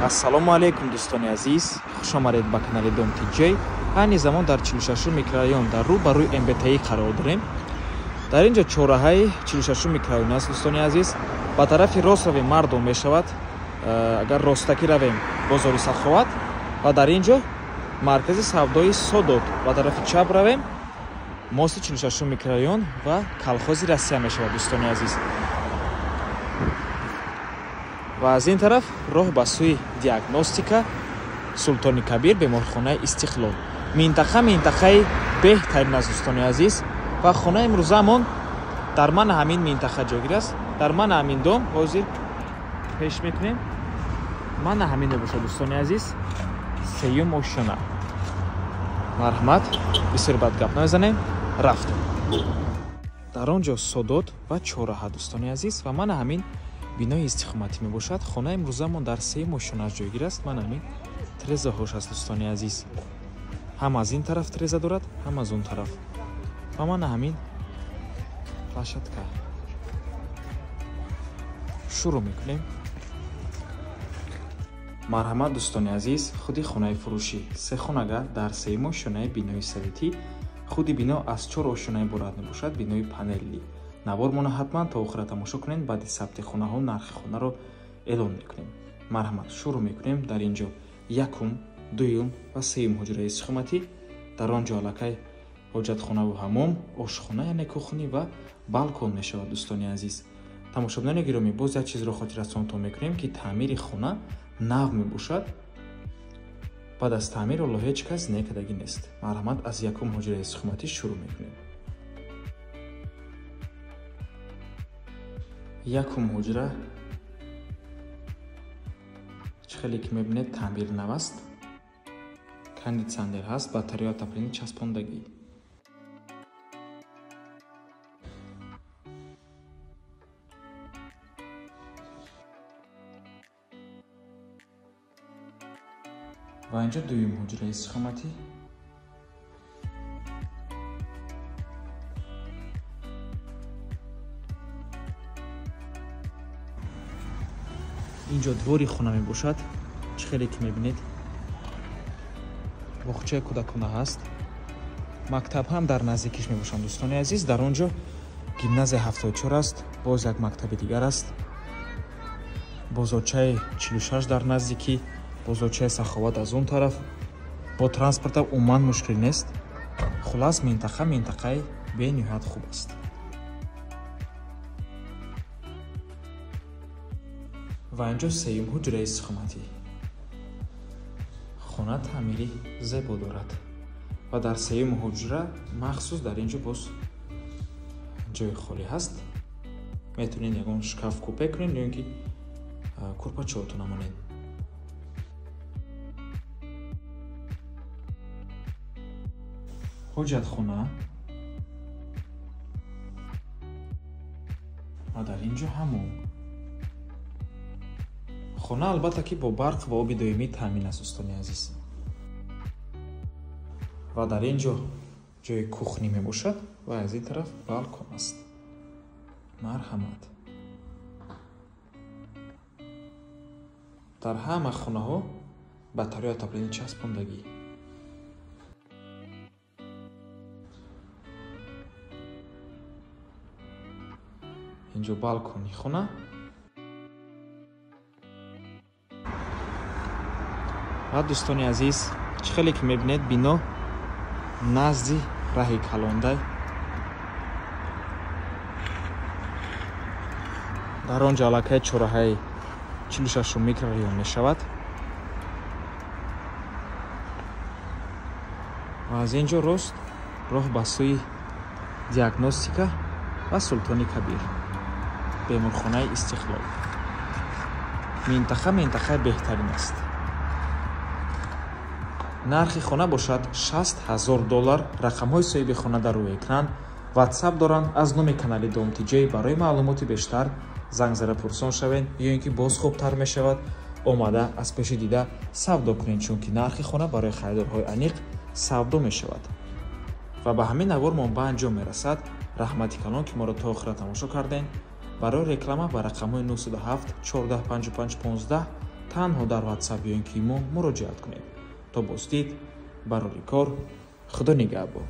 Ассалому алайкум, дӯстони азиз, хуш омадед ба канали Дом ТҶ. Айни замон дар 46 микрорайон дар рӯ ба рӯи МБТИ қарор дорем. Дар ин ҷо чораҳаи 46 микрорайон аст, дӯстони азиз. Ба тарафи рост равем, мардум мешавад. Агар ростакӣ равем, бозори Саховат, ва дар ин ҷо маркази савдои Содот. Ба тарафи чап равем, мости 46 микрорайон ва колхози Россия мешавад, дӯстони азиз. Ва аз ин тараф роҳ ба сӯи диагностика, Султони Кабир, беморхонаи Истиқлол. Минтақа минтақаи беҳтарин аст, дӯстони азиз, ва хонаи имрӯзаамон дар мана ҳамин минтақа ҷойгир аст. Дар мана ҳамин дом ҳозир пеш мекунем. Мана ҳамин мебошад, дӯстони азиз, сеюм ошёна. Марҳамат, бисёр бад гап намезанем, рафтем. Дар он ҷо Содот ва чораҳа, дӯстони азиз, ва мана ҳамин бинои истиқоматӣ мебошад. Хонаи имрӯзамон дар сеюм ошёна ҷойгир аст. Мана ҳамин трезаҳош аст, дӯстони азиз. Ҳам аз ин тараф треза дорад, ҳам аз он тараф. Ва мана ҳамин площадка. Шурӯъ мекунем. Марҳамат, дӯстони азиз, худи хонаи фурӯшӣ. Се хонага дар сеюм ошёнаи бинои советӣ. Худи бино аз 4 ошёна иборат мебошад, бинои панелӣ. Навормона ҳатман то охира тамошо кунед, баъди сабти хонаҳо нархи хонаро эълон мекунем. Марҳамат, шурӯъ мекунем. Дар ин ҷо якум, дуюм ва сеюм ҳуҷраи истиқоматӣ. Дар он ҷо аллакай ҳоҷатхонаву ҳамом, ошхона яъне кухни ва балкон мешавад, дӯстони азиз. Тамошобинони гиромӣ, боз як чизро хотиррасонтон мекунем, ки таъмири хона нав мебошад. Баъд аз таъмир ҳоло ҳеҷ кас некадагӣ нест. Марҳамат, аз якум ҳуҷраи истиқоматӣ шурӯъ мекунем. Якум ҳуҷра чӣ хеле ки мебинед таъмир нав аст. Кондитсионер ҳаст, батарея отопление часпондагӣ. Ва инҷо дуюм ҳуҷраи истиқоматӣ. Инҷо двори хона мебошад. Чӣ хеле ки мебинед, боғчаи кӯдакона ҳаст. Мактаб ҳам дар наздикиш мебошанд, дӯстони азиз. Дар он ҷо гимназия 74 аст, боз як мактаби дигар аст. Бозорчаи 46 дар наздикӣ, бозорчаи Саховат аз он тараф. Бо транспорта умуман мушкил нест. Хулас, минтақа минтақаи бениҳоят хуб аст. Ва инҷо сеюм ҳуҷраи истиқоматӣ. Хона таъмири зебо дорад ва дар сеюм ҳуҷра махсус дар инҷо боз ҷои холӣ ҳаст. Метавонед ягон шкаф купе кунед ё ин ки курпачоатон амонед. Ҳоҷатхона ва дар инҷо ҳамом. Хона албатта ки бо барқ ва оби доимӣ таъмин аст, дӯстони азиз. Ва дар ин ҷо ҷои кухни мебошад ва аз ин тараф балкон аст. Марҳамат. Дар ҳама хонаҳо батарея отопление часпондагӣ. Инҷо балкони хона. Ва дӯстони азиз, чӣ хеле ки мебинед, бино назди раҳи калондай. Дар он ҷо аллакай чораҳаи 46 микрорайон мешавад. Ва аз ин ҷо рост роҳ ба сӯи диагностика ва Султони Кабир, беморхонаи Истиқлол. Минтақа минтақаи беҳтарин аст. Нархи хона бошад $60,000. Рақамҳои соҳиби хона дар рӯи экран. WhatsApp доранд. Аз номи канали Дом ТҶ барои маълумоти бештар занг зада пурсон шавед, ё ин ки боз хубтар мешавад омада аз пеши дида савдо кунед, чунки нархи хона барои харидорҳои аниқ савдо мешавад. Ва ба ҳамин навормон ба анҷом мерасад. Раҳмати калон, ки моро то охира тамошо кардем. Барои реклама ба рақамҳои 907 14 55 15 Танҳо дар WhatsApp ё ин ки мо муроҷиат кунед. То боздид, барори кор, Худо нигаҳбон.